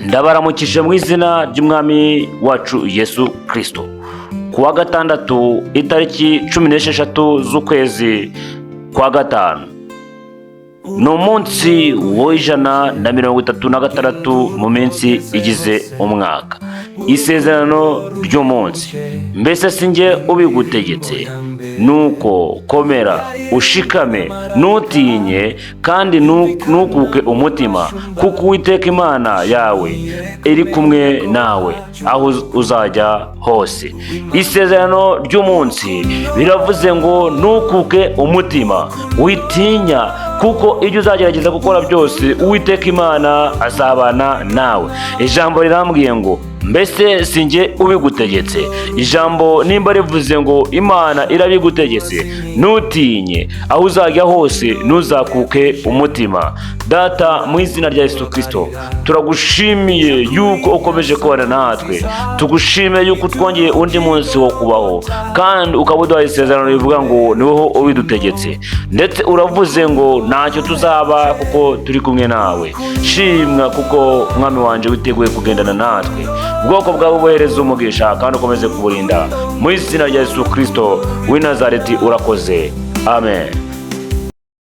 Ndabaramukije mu izina ry'Umwami wacu Yesu Kirisito. Ku wa gatandatu, itariki 16 z'ukwezi kwa gatanu, ni umunsi w'136 mu minsi igize umwaka. Isezerano ry'umunsi: Mbese si njye ubigutegetse? Nuko komera, ushikame, ntutinye kandi ntukuke umutima, kuko Uwiteka Imana yawe iri kumwe nawe aho uzajya hose. Isezerano ry'umunsi biravuze ngo ntukuke umutima, witinya, kuko ibyo uzagerageza gukora byose Uwiteka Imana azabana nawe. Ijambo rirambwiye ngo: "Mbese si njye ubigutegetse?" Ijambo nimba rivuze ngo Imana irabigutegetse, ntutinye, aho uzajya hose ntuzakuke umutima. Data, mu izina rya Yesu Kirisito, turagushimiye yuko ukomeje kubana natwe. Tugushimiye yuko utwongeye undi munsi wo kubaho, kandi ukaba uduhaye isezerano rivuga ngo ni wowe ubidutegetse, ndetse uravuze ngo ntacyo tuzaba kuko turi kumwe nawe. Shimwa kuko, Mwami wanjye, witeguye kugendana natwe. Ubwoko bwawe buhereza umugisha kandi ukomeze kuburinda, mu izina rya Yesu Kirisito w'i Nazareti. Urakoze, amen.